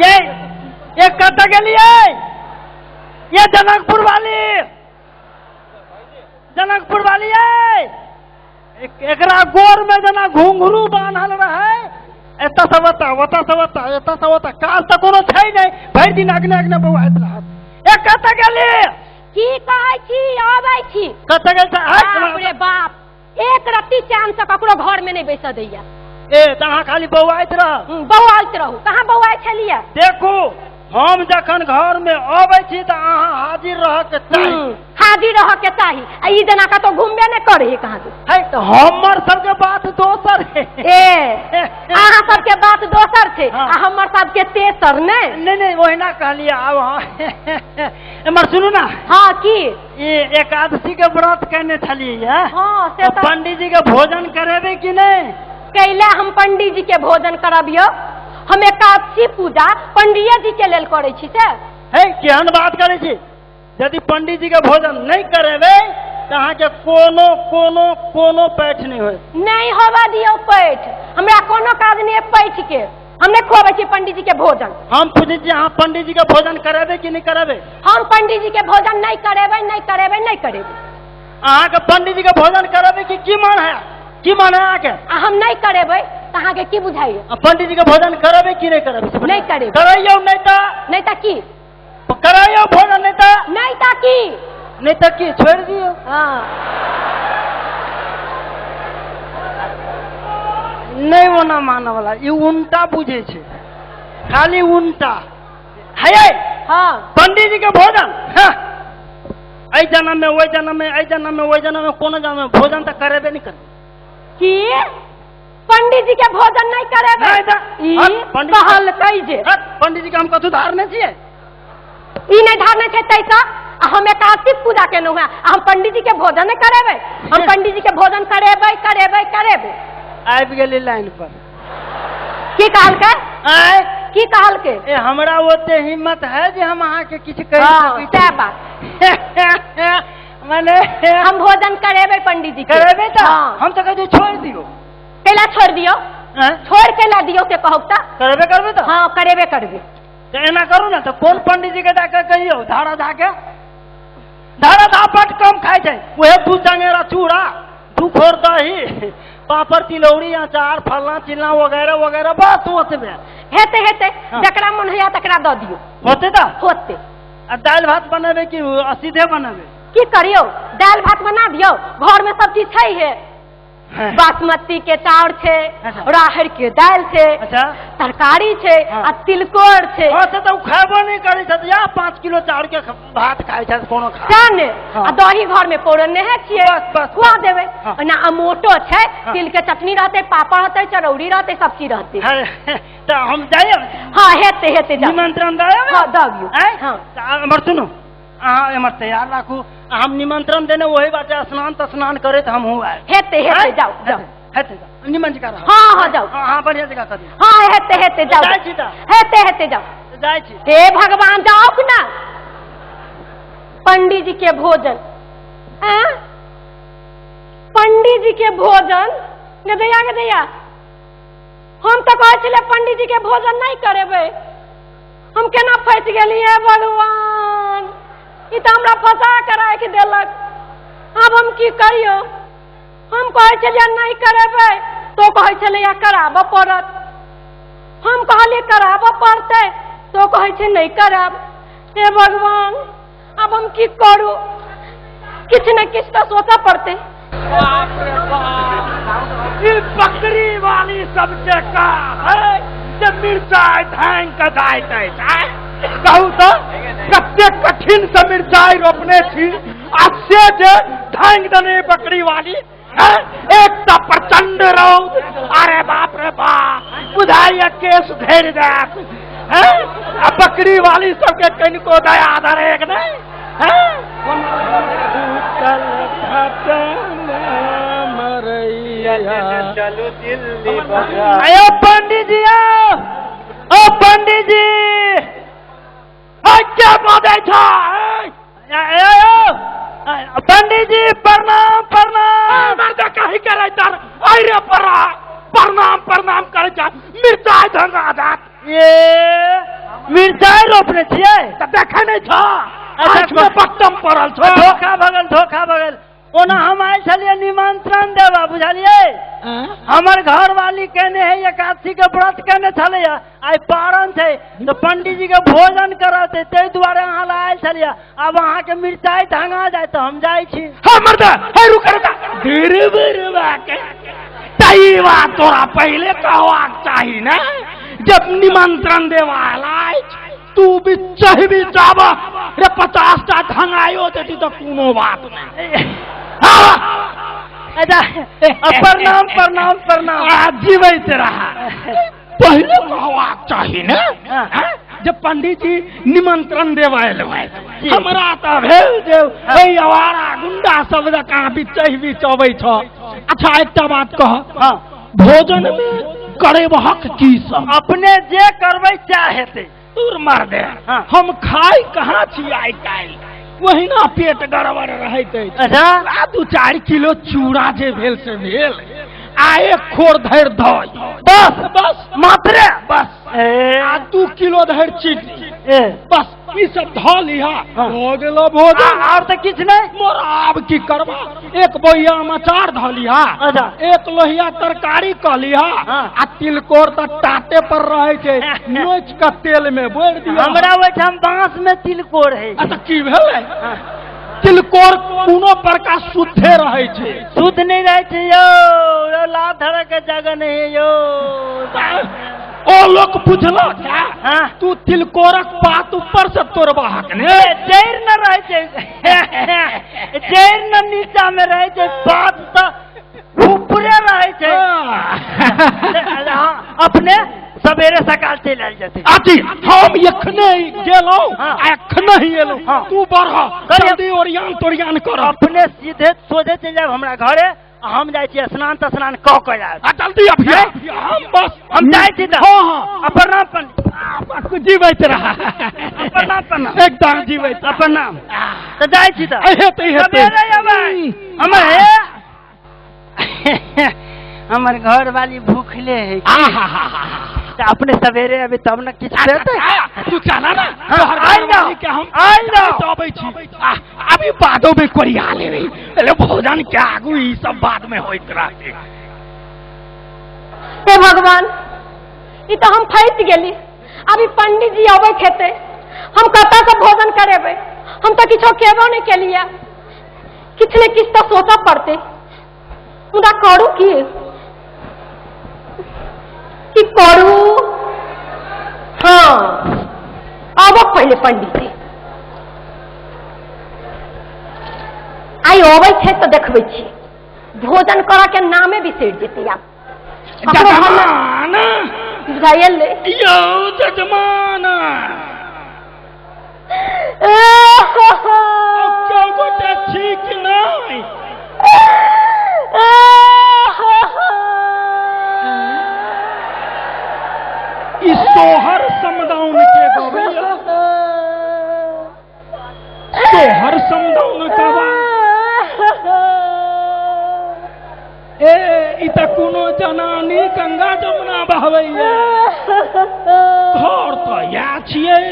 ये कतऽ गेलियै? ये जनकपुर वाली, जनकपुर वाली, ये एकरा गोर में जेना घुंघरू बान्हल रहै, एतऽ से ओतऽ, ओतऽ से ओतऽ, एतऽ से ओतऽ, काज तऽ कोनो छै नहि, भरि दिन अगने अगने बौआइत रहत। ए कतऽ गेली? की कहै छी? आबै छी। कतऽ गेल छै? बाप रे बाप, एक रत्ती चैन से ककरो घर में नहीं बैसऽ दैया। ए तऽ अहाँ खाली बौआइत रहब। बौआइत रहू। कहाँ बौआइ छलियै? देखू, हम जखन घर में अबै छी तऽ अहाँ हाजिर रहऽ के चाही। हाजिर रहऽ के चाही। आ ई जेना कतौ घुमबे नहि करै है कहाँ। है तऽ हमर सबके बात दोसर है। ए अहाँ सबके बात दोसर छै। हाँ। आ हमर सबके तेसर ने। नहीं नहीं, ओहिना कहलियै। आब अहाँ एम्हर सुनू ना। हाँ की? ई एकादशी के व्रत केने छलियै। हाँ से तऽ पंडीजी के भोजन करेबै कि नहि? कैला हम पंडीजी के भोजन करबियौ? हम एकादशी पूजा पंडिये जी के लेल करै छी से। हे केहन बात करै छी? यदि पंडीजी के भोजन नहीं करेबै तऽ अहाँके कोनो कोनो कोनो पैठ नहीं होयत। नहीं होबऽ दियौ पैठ, हमरा कोनो काज नहीं है पैठ के, हम नहीं खुआबै छी पंडीजी के भोजन। हम पूछै छी अहाँ पंडीजी के भोजन करेबै कि नहीं करेबै? हम पंडीजी के भोजन नहीं करेबै, नहीं करेबै, नहीं करेबै। अहाँके पंडीजी के भोजन करेबै कि की मन है? की मन है अहाँके? आ हम नहीं करेबै तऽ अहाँके की बुझाइए? आ पंडीजी के भोजन करेबै कि नहीं करेबै? नहीं करेबै। करैयौ नहीं तऽ? नहीं तऽ की? करैयौ भोजन नहीं तऽ? नहीं तऽ की? नहीं तऽ की? छोड़ि दियौ। हाँ। नहीं ओना मानऽ वाला, ई उल्टा बुझै छै, खाली उल्टा। हे हाँ। पंडीजी के भोजन, हाँ। एहि जन्म में ओहि जन्म में, एहि जन्म में ओहि जन्म में, कोनो जन्म में भोजन तऽ करेबे नहीं करबै। की पंडीजी के भोजन नहीं करेबै? नहीं तऽ, ई हट, पंडीजी के- कहलकै जे हट, पंडीजी के हम कथू धारने छियै? ई नहीं धारने छै तैसा। आ हम एकादशी पूजा केलहुँ हेँ, आ हम पंडीजी के भोजन नहीं करेबै? हम पंडीजी के भोजन करेबै, करेबै, करेबै। आबि गेली लाइन पर। की कहलकै? आँय? की कहलकै? ए हमरा ओते हिम्मत है जे हम अहाँके किछु कहि हाँ, सकै छी। सएह बात। मने हम भोजन करेबै पंडीजी के। करेबै तऽ? हाँ। हम तऽ कहै छी छोड़ि दियौ। कैला छोड़ि दियौ? आँय? छोड़ि कैला दियौ से कहू तऽ? करेबे करबै तऽ? हाँ करेबे करबै। तऽ एना करू ने, तऽ कोन पंडीजी के जाके कहियौ धारा धा के? धारा धा बड कम खाइ छै, उहे 2 चंगेरा चूड़ा, 2 खोर दही, पापड़ तिलौरी अचार फल्लाँ चिल्लाँ वगैरह वगैरह, बस ओतबे। हेतै हेतै। हाँ। जकरा मन होइया तकरा दऽ दियौ। होतै तऽ? होतै। आ दालि भात बनेबै कि सीधे बनेबै? की करियौ, दालि भात बना दियौ, घर में सब चीज छै हे। बासमती के चाउर छै, अच्छा। राहड़ के दालि छै, अच्छा। तरकारी छै। हाँ। आ तिलकोर छै। हाँ, से तऽ ओ खेबो नहि करै छथि, या 5 किलो चाउर के भात खाइ छथि कोनो खा। सएह ने। हाँ। आ दही घर में पौरने है छियै, बस, बस, खुआ बस। देबै। हाँ। ओना अमोटो छै, हाँ। तिल के चटनी रहतै, पापड़ रहतै, चरौरी रहतै, सब चीज रहतै। हाँ, तऽ हम जाइए? हाँ हेतै हेतै, जाउ। निमंत्रण दऽ आयब? हाँ, दऽ अबियौ। आँय? हाँ। तऽ एम्हर सुनू, अहाँ एम्हर तैयार राखू, आ हम निमंत्रण देने वही बाटे स्नान तस्नान करैत हमहूँ आयब। हेतै हेतै, आँय? जाउ जाउ। हेतै, जाउ। निमन जकाँ रहब। हाँ हाँ जाउ। हाँ, हाँ, बढ़िआँ जकाँ करियौ। हाँ हेतै हेतै, जाउ। जाइ छी तऽ। हेतै हेतै, जाउ। जाइ छी। हे भगवान, जाउ ना पंडीजी के भोजन। आँ? पंडीजी के भोजन गदैया गदैया, हम तऽ कहै छलियै पंडीजी के भोजन नहीं करेबै, हम केना फंसि गेलियै भगवान, ई तऽ हमरा फंसा के राखि देलक। आब हम की करियौ? हम कहै छलियै नहीं करेबै तो कहै छलैया कराबऽ पड़त, हम कहलियै कराबऽ पड़तै तो कहै छै नहीं कराब। हे भगवान, आब हम की करू? किछु ने किछु तऽ सोचऽ पड़तै। बाप रे बाप, ई बकरी वाली सबके काम है जे मिरचाइ धानि के जाइत अछि। आँय? कहू तऽ कते कठिन से मिरचाइ रोपने छी आ से जे धानि देने बकरी वाली। हैं? एक तऽ प्रचंड रौद, अरे बाप रे बाप, बुझाइया केस झड़ि जायत। हैं? आ बकरी वाली सबके कनिको दया धरेक नहि। हैं? चलू दिल्ली बाजार। आयो पंडीजी, आओ। ओ पंडीजी, है, के बजै छै? आयो पंडीजी, प्रणाम प्रणाम। मर्द कही करै तर, अरे परा प्रणाम प्रणाम करै छै, मिरचाइ धंगा जात। ये मिरचाइ रोपने छियै? तऽ देखै नहि छह? अच्छा, आँखिमे बट्टम पड़ल छौ। धोखा भगल, धोखा भगल। ओना हम आयल छलियै निमंत्रण देबा, बुझलियै? हमर घरवाली केने है एकादशी के व्रत केने छलैया, आइ पारण छै तऽ पंडीजी के भोजन करते, ताहि दुआरे अहाँ लए आयल छलियै। आब अहाँके मिरचाइ ढंगा जाय तऽ हम जाइ छी। हाँ मर्द, हे रुक रुक, धीरे धीरे के तई बात तोरा पहले कहवाक चाही ने, जब निमंत्रण देवा आयल तू भी चाहबी जाब रे 50 टा ढंगायो देती तो कोनो बात नहीं। हाँ अच्छा, प्रणाम प्रणाम प्रणाम। आ जीवैत रहा। पहले कहवाक चाही ने जब पंडित जी निमंत्रण देवा आयल। हमरा तऽ भेल जे एहि आवारा गुंडा सब जकाँ बीच बीच अबै छ। अच्छा एकटा बात कह, भोजन में करेबहक की सब? अपने जे करबै सएह हेतै। दूर मर दे, हम खाइ कहाँ छी आइ काल्हि, ओहिना पेट गड़बड़ रहैत अछि। अच्छा, आ 2-4 किलो चूड़ा जे भेल से भेल, आ एक खोर धरि दही, बस बस मात्रे बस, आ 2 किलो धरि चीनी, बस ई सब धऽ लिहा, हो गेलो भोजन। और तऽ किछु नहि? मोर आब की करबा, एक बोहिया अचार धऽ लिहा, अच्छा, एक लोहिया तरकारी कऽ लिहा, आ तिलकोर तऽ टाटे पर रहै छै, नोच कऽ तेल में बोरि दिया। हमरा ओहिठाम बांस में तिलकोर है। अच्छा की भेलै? तिलकोर कोनो प्रकार शुद्धे रहै छै? शुद्ध नहि रहै छै यौ, लाभ धरऽ के जगह नहि है यौ। ओ लोक बुझलक तू तिलकोरक पात ऊपर से तोड़बहक ने, जड़ि न रहै छै, जड़ि न नीचा में रहै छै, पात तऽ ऊपरे रहै छै। अपने सवेरे सकाल चलि आयल जेतै। अजी हम एखने गेलहुँ आ एखने ही एलहुँ, तू बढ़ जल्दी ओरियान तोरियान कर। अपने सीधे सोझे चलि जायब हमरा घरे, हम जाइ छी स्नान तस्नान कऽ के आयब। जल्दी अभी हम बस हम जाइ छी तऽ। हाँ हाँ, प्रणाम प्रणाम। जीवैत रह। प्रणाम प्रणाम, एकदम जीवैत। प्रणाम। तऽ जाइ छी तऽ हेतै हेतै। हमर हे हमर घर वाली भूखले है। तऽ अपने सवेरे अभी तब ने किछु देतै। तू चला ना, तोहर घरवाली के हम अबै छी, अभी बादो में कोरिया लेबै, पहले भोजन के आगू ई सब बाद में होइत रहतै। हे भगवान, ई तऽ हम फँसि गेली। अभी पंडित जी अबैत हेतै, हम कतऽ से भोजन करेबै? हम तऽ किछो केबो नहि केलियै, किछु ने किछु तऽ सोचऽ पड़तै। मुदा करू की, की करू? हाँ, आबो पहिले पंडित जी आइ अबै छै तऽ देखबै छी, भोजन करऽ के नामे बिसरि जेतै आब। जजमान बुझायल यौ, जजमान क्यो गोटे छी कि नहि? ई सोहर समदाउन के गबैया, सोहर समदाउन गवा। ए ई तऽ कोनो जनानी गंगा जमुना बहबैया, घर तऽ इएह छियै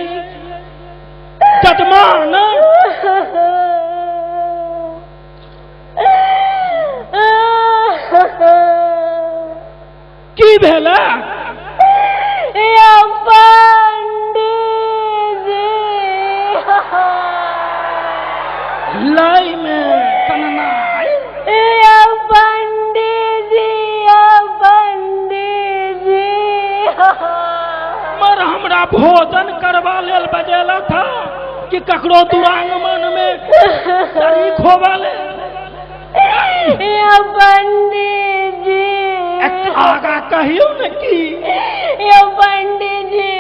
जजमान। की भेलै? लय में कननाइ। पंडित जी, पंडित जी मर हमरा भोजन करबा लेल बजेलक था कि ककरो दुरांगमन में शरीक होबा लेल? पंडित जी आगा कहियो ने की। यो पंडित जी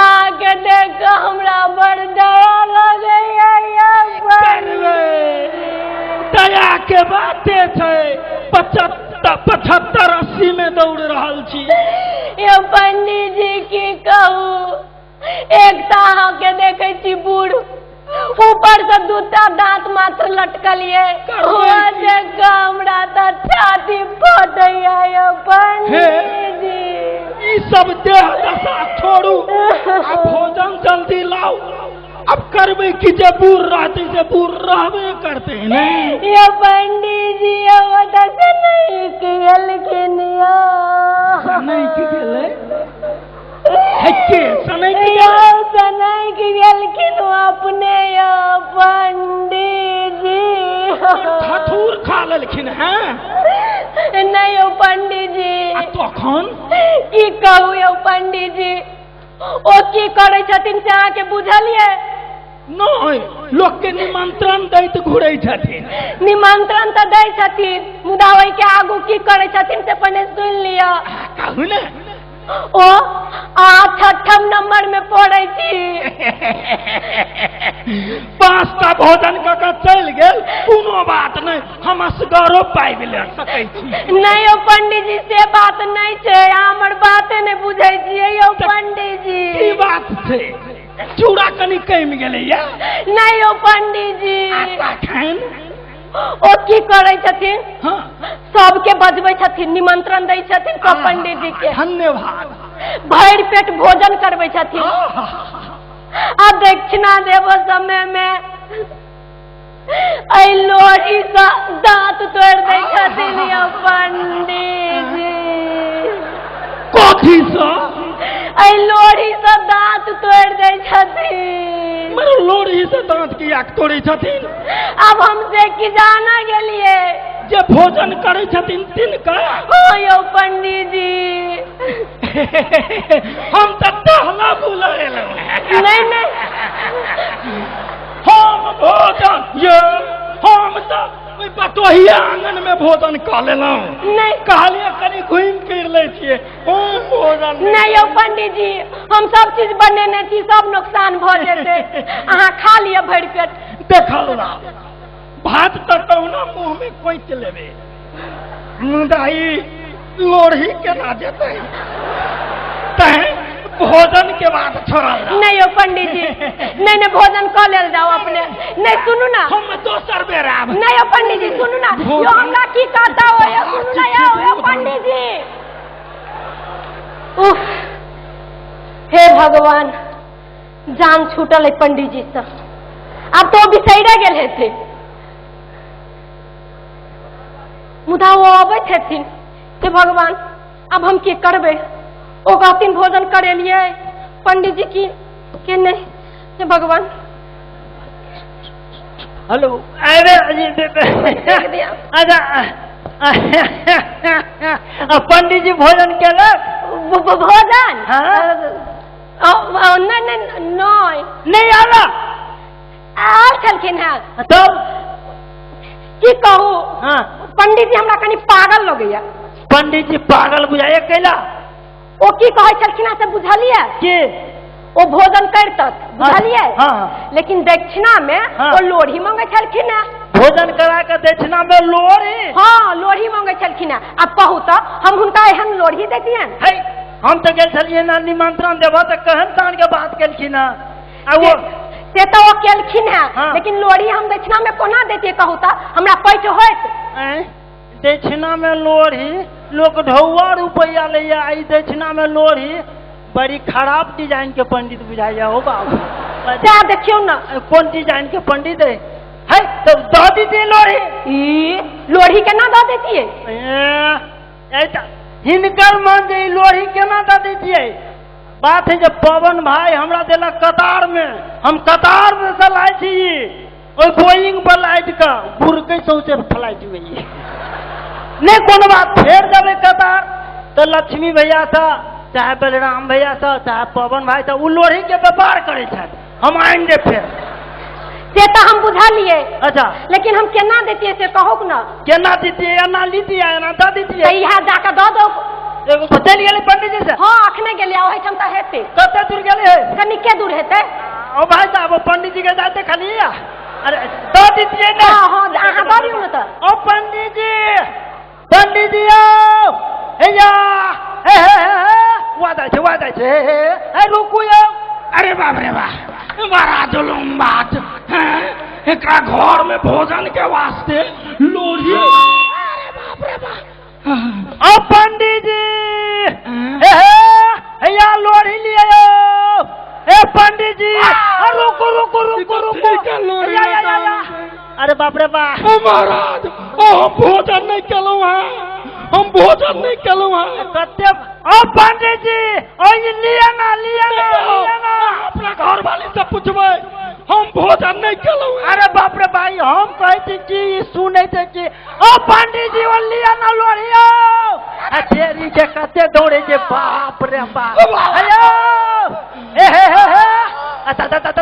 आके देख कऽ हमरा बड़ दया लगैया। दया के बाते छै, 75-80 में दौड़ रहल छी। यो पंडित जी की कहू, एक तऽ अहाँके देखै छी बूढ़, ऊपर से 2टा दांत मात्र लटकल ये, देख कऽ हमरा तऽ छाती फटैया। यो पंडित जी ई सब देह दशा छोड़ू आ भोजन जल्दी लाओ। अब करबै की जे बूढ़ रहते से बूढ़ रहबे करते ने। यो पंडित जी ओतऽ से नहि गेलखिन यो। सनकि गेलै हे के सनकि यो गेलै? सनकि गेलखिन अपने यो पंडित जी। धथुर खा लेलखिन हैं? नहि यौ पंडित जी। आ तखन की कहू यौ पंडित जी, ओ की करै छथिन से अहाँके बुझलियै? नहि, लोक के निमंत्रण दैत घुरै छथिन। निमंत्रण तऽ दै छथिन, मुदा ओहिके आगू की करै छथिन से पहिने सुनि लिअ। कहू ने। ओ अहाँ छठम नंबर में पढ़ै छी। 5टा भोजन कऽ के चलि गेल, कोनो बात नहि, हम असगरो पाबि ले सकै छी। नहि यौ पंडित जी, से बात नहि छै, अहाँ हमर बाते नहि बुझै छियै यौ पंडित जी। की बात छै? चूड़ा कनि कमि गेलैया? नहि यौ पंडित जी। आ तखन ओ की करै छथिन? हाँ। सबके बजबै छथिन, निमंत्रण दै छथिन सब पंडित जी के। धन्यवाद। भरि पेट भोजन करबै छथिन आ दक्षिणा देबो समय में एहि लोढ़ी सँ दांत तोड़ि दै छथिन यौ पंडित जी। कथी सँ? एहि लोढ़ी सँ दांत तोड़ि दै छथिन। मरो लोढ़ी से दांत कियाक तोड़ै छथिन? आब हम से की जाना गेलियै जे भोजन करै छथिन तिनका? हँ यौ पंडित जी। हम तऽ टहला बुलेलहुँ। नहि नहि, हम भोजन ये हम तऽ ओहि बटोहिया आंगन में भोजन कऽ लेलहुँ। नहि, कहलियै कनि घुमि फिर लै छियै, हम भोजन नहि यौ पंडित जी, हम सब चीज बनेने छी, सब नुकसान भऽ जेतै, अहाँ खा लिअ भरि पेट। देखल रा भात तऽ कहुना मुँह में कोचि लेबै, मुदा ई लोढ़ी केना जेतै? तैं भोजन के बाद छोड़ल जाउ। नहि यौ पंडित जी, नहि नहि, भोजन कऽ लेल जाउ अपने। नहि सुनू ना, हम दोसर बेर आब। नहि यौ पंडित जी सुनू ना, यौ हमरा की कहता हो यौ, सुनू ना यौ, यौ पंडित जी। उफ, हे भगवान, जान छूटल है पंडित जी से, आब तो बिसैरे गेल हेतै, मुदा ओ अबैत हेथिन। हे भगवान, आब हम की करबै? ओ कहथिन भोजन करेलियै पंडित जी की के नहीं? हे भगवान। हेलो, अरे अच्छा, पंडित जी भोजन केलक? भोजन? हाँ। नहि नहि नहि, नहि आला आयल छलखिन हेँ। तब की कहू? हाँ। पंडित जी हमरा कनि पागल लगैया। पंडित जी पागल बुझाइया कैला? ओ की कहै छलखिन हेँ से बुझलियै? की? ओ भोजन करितत, बुझलियै? हाँ। लेकिन दक्षिणा में हाँ। ओ लोढ़ी मंगै छलखिन हेँ। भोजन करा के दक्षिणा में लोढ़ी? हाँ, लोढ़ी मंगै छलखिन हेँ। आब कहू तऽ हम हुनका एहन लोढ़ी दैतियनि? है, हम तऽ गेल छलियै ना निमंत्रण देबऽ तऽ केहन तान के बात केलखिन हेँ। आ वो से तऽ ओ केलखिन हेँ, हाँ। लेकिन लोढ़ी हम दक्षिणा में कोना दैतियै कहू तऽ? हमरा पैठ होइत? दक्षिणा में लोढ़ी? लोक ढौआ रुपैआ लैया, ई दक्षिणा में लोढ़ी? बड़ी खराब डिजाइन के पंडित बुझाइया हो बाबू। जा देखियौ ना। कोन डिजाइन के पंडित है? है तो दऽ दीजिए लोढ़ी। ई लोढ़ी केना दऽ दैतियै? हिनकर मन जे ई लोढ़ी केना दऽ दैतियै? बात है जे पवन भाई हमरा देलक कतार में, हम कतार में से लाइ छी, ओहि बोइंग पर लादि कऽ गुड़कै सौंसे फ्लाइट में। नहि कोनो बात, फेर देबै कतार तऽ लक्ष्मी भैया सँ, चाहे बलराम भैया सँ, चाहे पवन भाई सँ, ओ लोढ़ी के व्यापार करै छथि, हम आनि देब फेर। से तऽ हम बुझलियै। अच्छा। लेकिन हम केना दैतियै से कहू ने। केना दैतियै? एना लीतियै, एना दऽ दैतियै। तऽ इएह जाकऽ दऽ दौ। एगो चलि गेलै पंडित जी से? हाँ, अखने गेलियै, ओहिठाम तऽ हेतै। कते दूर गेलै हे? कनिके दूर हेतै। ओ भाई साहब, ओ पंडित जी के जाते खाली, अरे दऽ दैतियै ने। हाँ हाँ, अहाँ दऽ दियौ ने तऽ। ओ पंडित जी, पंडित जी यौ, हे या, हे हे हे हे, वा जाइ छै, वा जाइ छै, हे हे हे, रुकू यौ। अरे बाप रे बाप, बड़ा जुलुम बात है, एकरा घर में भोजन के वास्ते लोढ़ी। अरे बाप रे बाप। ओ पंडित जी, हे हे। रुको रुको रुको। कथी के लोरी या, या, या, या। अरे बाप रे बाप। ओ महाराज, ओ हम भोजन नहीं केलहुँ हैं, हम भोजन नहीं केलहुँ हैं। कते ओ पंडित जी, ओ ई लिअ ना, लिअ ना, लिअ ना। अपना घर वाली से पूछबै, हम भोजन नहीं केलहुँ हैं। अरे बाप रे भाई, हम कहै छी कि ई सुनै छै कि ओ पंडित जी, ओ लिअ ना लोरियो। आ तेरी के कते दौड़े छै, बाप रे बाप। अयो ए हे हे हे। आ ता ता ता ता